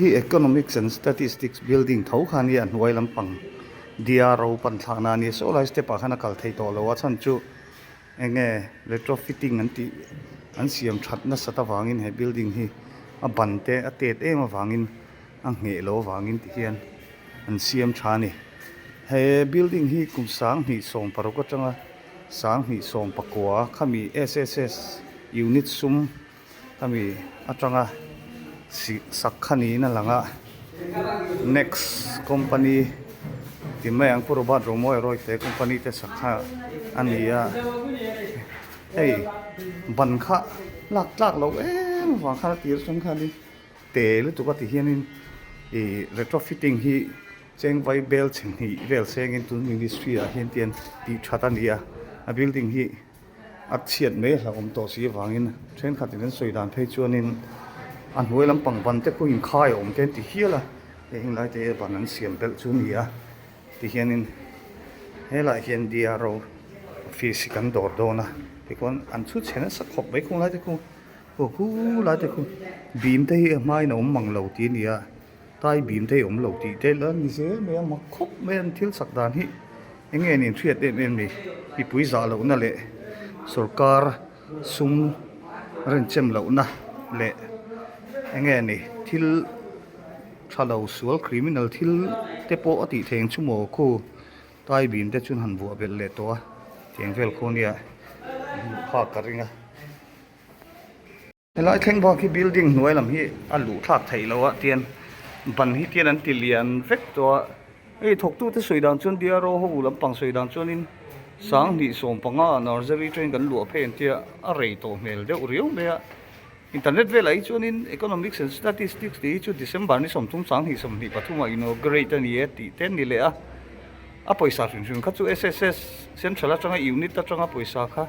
Hi Economics and Statistics building tho kha nia a hnuai lampang DRO pan thlakna a nia saw lai step ah khan a kal thei tawh lo a chhan chu eng nge retrofitting an tih an siam that nasat avangin he building hi a ban te a tet em avangin a ngheh loh avangin ti hian an siam tha a ni. He building hi kum 2016 atanga 2019 khami SSS unit sum Hemi atanga sih sak kha niin a lang a, next company ti mai ang Pu Robert Romawi Rawite company te sak kha a ni a, hei ban kha lak tlak loh em avang khan a tir atang khanin te lutuk a ti hianin ih retrofitting hi chengvai bel chhe hnih vel sengin tun ministry ah hian tian tih that a ni a, a building hi. A chhiat mai a hlauhawm tawh si avangin thenkhatin an sawi dan phei chuanin a hnuai lampang ban te khu inkhai a awm te an ti hial a, hei heng lai te hi ban an siam belh chu a ni a, tihianin helaiah hian DRO office hi kan dawr dawn a tikhuan an chhu chhe nasa khawp mai khung lai te khu aw khu lai te khu bim te hi a hmain a awm mang lo tih a ni a. Tai bim te hi awm lo tih te la ni zel mai a, mak khawp mai an thil chak dan hi eng nge nin hriat em em ni, mipui zah lohna leh sorkar sum renchem lohna leh eng nge ni thil tha lo sual criminal thil te pawh a tih theih ang chu maw khu tai bim te chuan han vuah belh leh tawh a tiang vel khu nia phak ka ring a. Helai thleng bak hi building hnuai lam hi a luh thlak theih loh a tian ban hi tian an ti lian vek tawh a hei thawktute sawi dan chuan DRO ho lampang sawi dan chuanin 2015 ah nursery train kan luah phei an tia a rei tawh hmel deuh riau mai a internet velah hi chuanin economics and statistics tih hi chu December ni 30 2023 ah inaugurate a ni e tih te a ni leh a. A pawisa hrim hrim kha chu SSS Central atanga unit atanga pawisa kha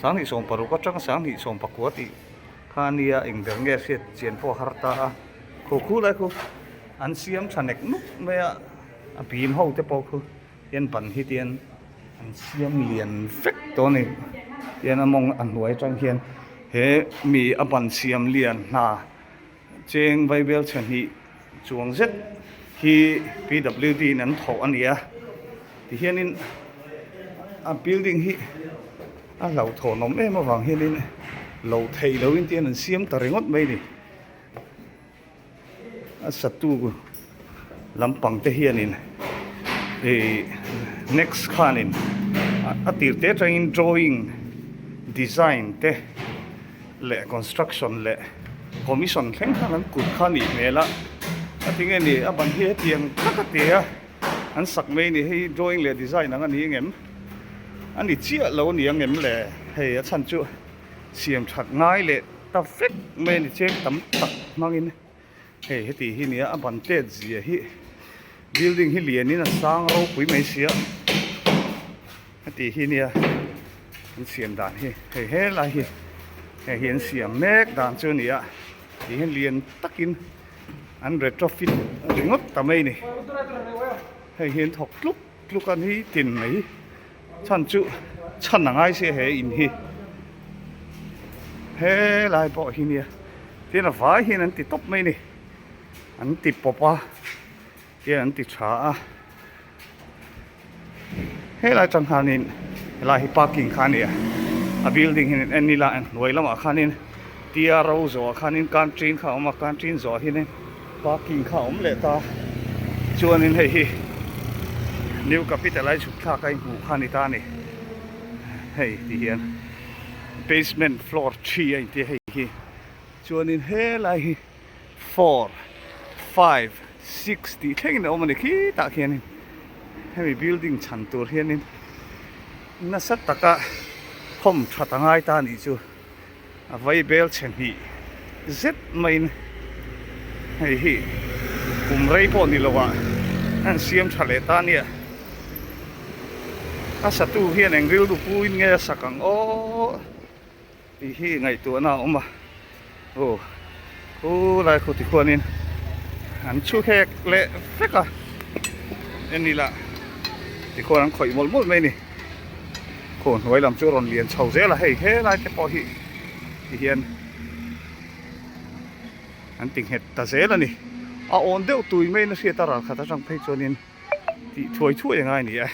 2016 atanga 2019 tih kha a nia eng ber nge hriat chian pawh a har ta a, khu khu lai khu an siam tha nek nuk mai a, a bim ho te pawh khu hian ban hi tian an siam lian vek tawh a ni tian a mawng a hnuai atang hian he mi a ban siam lian hna. Cheng Vaibel chhe hnih chuang zet hi PWD in an thawh a ni a, tihianin a building hi a hlauhthawnawm em avang hianin lo theih lohin tihian an siam ta ringawt mai a ni. A satu lampang te hianin ih next khanin a tir te atangin drawing design te leh construction leh commission thleng khan an kut kha a nih hmel a a ti nge ni a ban hi hetiang tak a ti a an sak mai a ni hei drawing leh design ang a ni ang em a ni chiah lo a ni ang em le hei a chhan chu siam that ngai leh ta vek mai a ni cheng tam tak hmangin. Hei heti hi nia a ban tet zia hi building hi lianin a sang ropui mai sia heti hi nia an siam dan hi hei helai hi hei hi an siam mek dan chu a ni a ti hian lian takin an retrofit ringawt ta mai a ni hei hi an thawk tluk tluk a ni tin mai chhan chu chhan a ngai sia he in hi helai pawh hi nia tin a vai hian an ti tawp mai a ni an ti pawp a tin an ti tha a helai tang hianin helai hi parking kha a ni a a building hi en ila a hnuai lamah khanin tia ro zawhah khanin canteen kha a awm a canteen zawhah hianin parking kha a awm leh ta chuanin hei hi new capital a chhuk thlak a inhmuh kha a ni ta a ni hei ti hian basement floor 3 a inti a hei hi chuanin helai hi 4 5 6 tih thlengin a awm a ni khitah khianin hemi building chhan tur hianin nasa taka khawm that a ngai ta a nih chu. A vai bel chhe hnih zet maiin hei hi kum rei pawh ni lo ah an siam tha leh ta nia. A satu hian eng rilru puin nge a sak ang aw tih hi ngaihtuahna a awm a. Aw khulai khu tikhuanin an chhu hek leh vek a en ila tikhuan an khawih mawlh mawlh mai a ni. Khaw hnuai lam chu a rawn lian chho zel a hei helai te pawh hi ti hian an ti nghet ta zel a ni. A awn deuh tui maiin a hriat a ral khat atang phei chuanin tih thuai thuai a ngai a ni e.